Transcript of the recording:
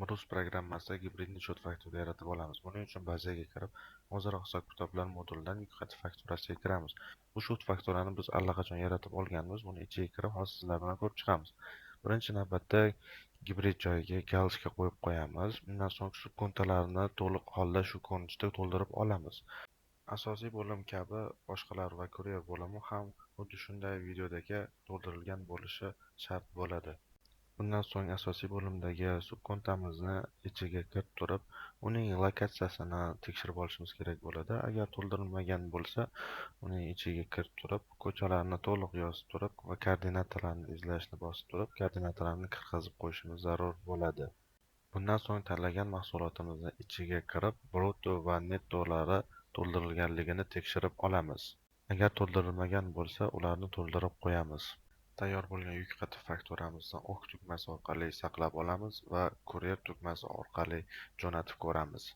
Rus programmasida гибридный счёт-фактура yaratib olamiz. Buning uchun bazaga kirib, o'zaro hisob-kitoblar modulidan yuk xati fakturasiga kiramiz. Bu счёт-фактура ni biz allaqachon yaratib olganmiz. Buni ichiga kirib, hozir sizlar bilan ko'rib chiqamiz. Birinchi navbatda gibrid joyiga галочка qo'yib qo'yamiz. Undan so'ng subkontalarni to'liq holda shu ko'rinishda to'ldirib olamiz. Asosiy bo'lim kabi boshqalar va kuryer bo'limi ham xuddi shunday videodagi to'ldirilgan bo'lishi shart bo'ladi. Bundan so'ng asosiy bo'limdagi subkontamizni ichiga kirib turib, uning lokatsiyasini tekshirib olishimiz kerak bo'ladi. Agar to'ldirilmagan bo'lsa, uning ichiga kirib turib, ko'chalarni to'liq yozib turib va koordinatalarni izlashni bosib turib, koordinatalarni kirgizib qo'yishimiz zarur bo'ladi. Bundan so'ng tanlagan mahsulotimizni ichiga kirib, brutto va nettolari to'ldirilganligini tekshirib olamiz. Agar to'ldirilmagan bo'lsa, ularni to'ldirib qo'yamiz. Tayyor bo'lgan yuk xati fakturamizni OK tugmasi orqali saqlab olamiz va kuryer tugmasi orqali jo'natib ko'ramiz.